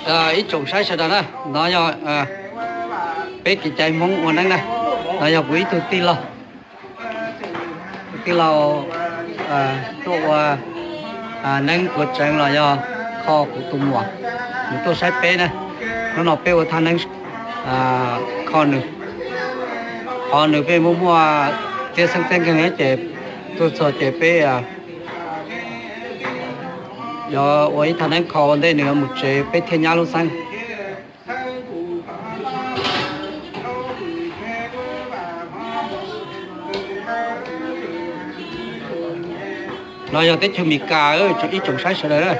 Ib tsoom saib sawv daws na, no yog peb kev cai Hmoob ua neeb na, no yog kuv ib tug tij laug, tij laug tuaj ua neeb puav tseev los yog kho kuv tus muam, nws tuaj saib peb na. Hnub no peb ua thaj neeb kho nws, qhov nws peb muaj muaj txiaj xeeb txiaj nkeeg ces tuaj txog ces peb yuav ua ib thaj neeb kho ua ntej nws yuav mus tsev peb thiaj nyab lub xeeb. No yog teb chaws Amelikas, ib tsoom saib sawv daws na.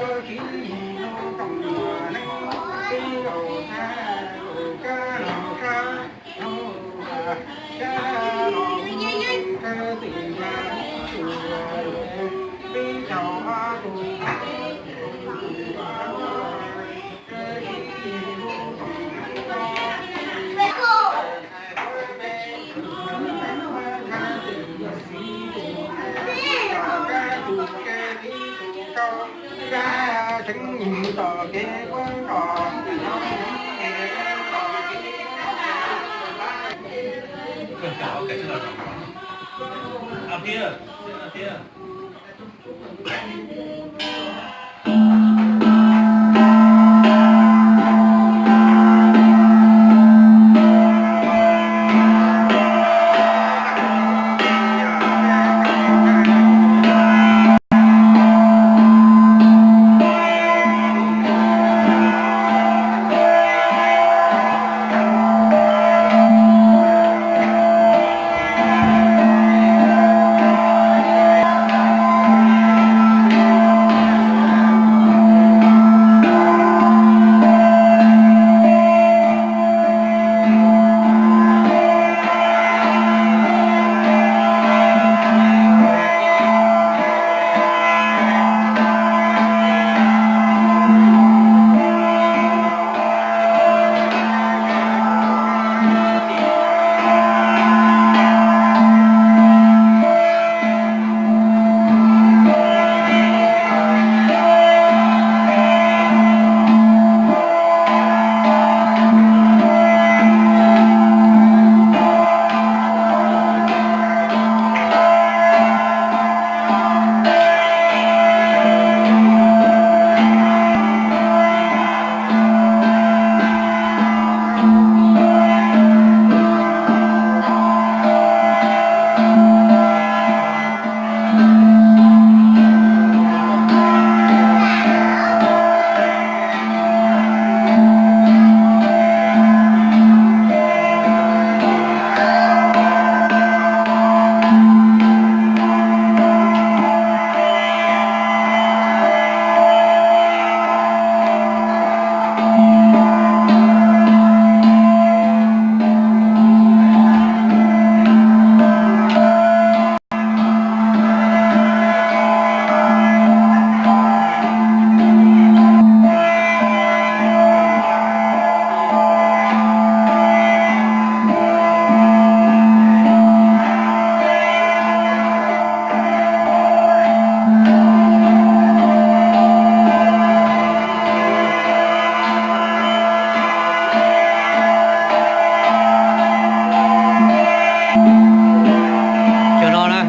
Cov no na,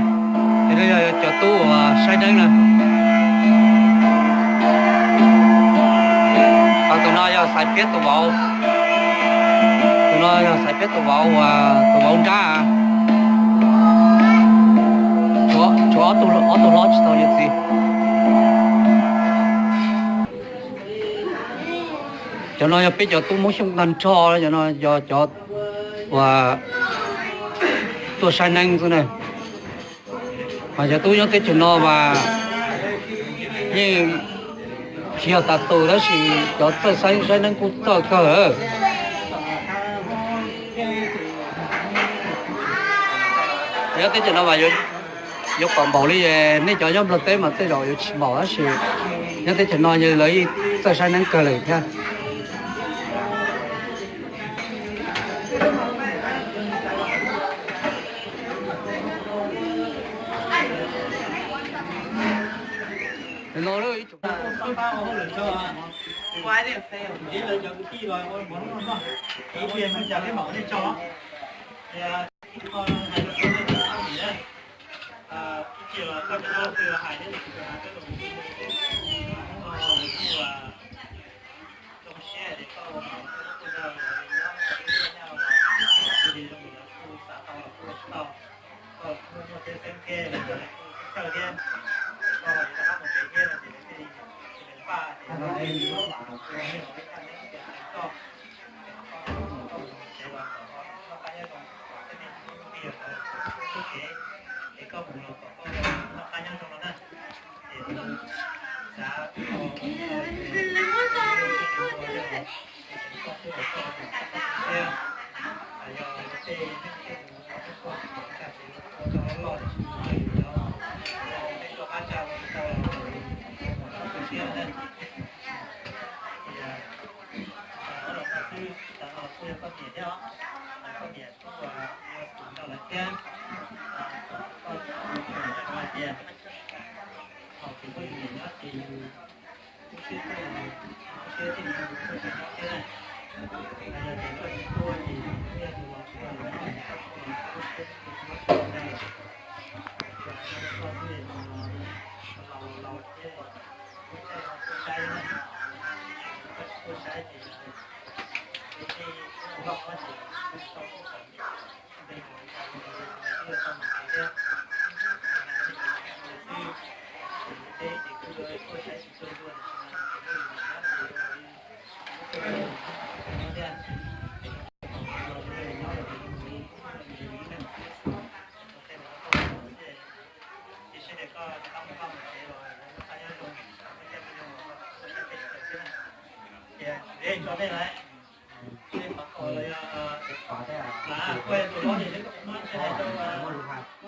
cov no yog cov tub uas saib neeb na. Ho tus no yog Xaiv Phiab tus vauv, tus no yog Xaiv Phiab tus vauv uas tus vauv nrab. Tshuav ob tug hlob tsis tau yawm txiv. Cov no yog peb cov tub Hmoob Xyooj tag nrho, cov no yog cov uas tuaj saib neeb xwb na. Mas cov tub nyob teb chaws no mas yeej tsis yog tas tus tab sis cov txawj saib neeb kuj txawj kawg. Nyob teb chaws no mas yuav pom npaum li, nej cov nyob Nplog teb mas tej zaum yuav tsis npaum tab sis nyob teb chaws no lawv yeej txawj saib neeb kawg li thiab. Ua li ib lawv cov kwv tij los ua mov noj noj, ib pliag mus cas peb mam ua nej tso. Ib qho hais rau nej cov phooj ywg na, ib pliag los koj cov phooj ywg hais thiab, lawv kuj zoo siab tias koj ua mov koj tuaj nrog lawv nyob, koj ua nyab los cia li zoo li lawv kuj xav tau los kuj ua tsis tau. Koj muaj muaj txheeb txheeb thiab, lawv kuj txhawj thiab, koj yuav rov qab mus tsev thiab no ces lawv thiaj li tsis npaj ces lawv thiaj li ua nej los ib thaj neeb tias koj, koj mus tsev los kom noj qab nyob zoo, kom tej me nyuam tub me nyuam ntawd xub kev, ces koj mus los kom koj noj qab nyob zoo no na. Ces xav ua koj xwb los koj tus thiab, yog tej neeg tej tus ua koj tag ces ua koj loj loj tiam sis yus yog tej tuaj qab tsa ua tsis tau los mus koj tus thiab na. Ces ob los no xwb, tas no kuj yog koj niam thiab os, koj niam kuj yog tus nrog lawv thiab, koj tus hais tias thaum tsis muaj yus niam nyob ces yus lub siab tuaj, lub siab thiaj li tuaj tsis nyob thiab na. Yog tias koj tsis tuaj ces yus niam thiaj tus los tsis nyob, koj tus los tsis nyob, lub siab thiaj li tsis nyob thiab na. Ces koj xwb laus laus thiab, lub caij no kua saib na, koj tsis kua saib ces tej loj ces tsis tau xub kom npe mus li cas los twb tau mus tsev thiab. Xwb, teb ces kuj kua saib tsis tau dua tiam sis mas ces muaj yus niam nyob ces yus thiaj li nyob thiab. Ces koj los yus nyob los ces yus mus li kuj muaj yus ib leeg xwb, ua tej mus ua koj xwb. Tiam sis tias koj rov qab mus vaj mus tsev los lawv lub qab nyob zoo, koj coj me nyuam los koj coj peb sawv daws xwb na. Ces kuv tso nej lawm, nej qhov qos los yog kuj tus hlob ces neb muab tso hais rau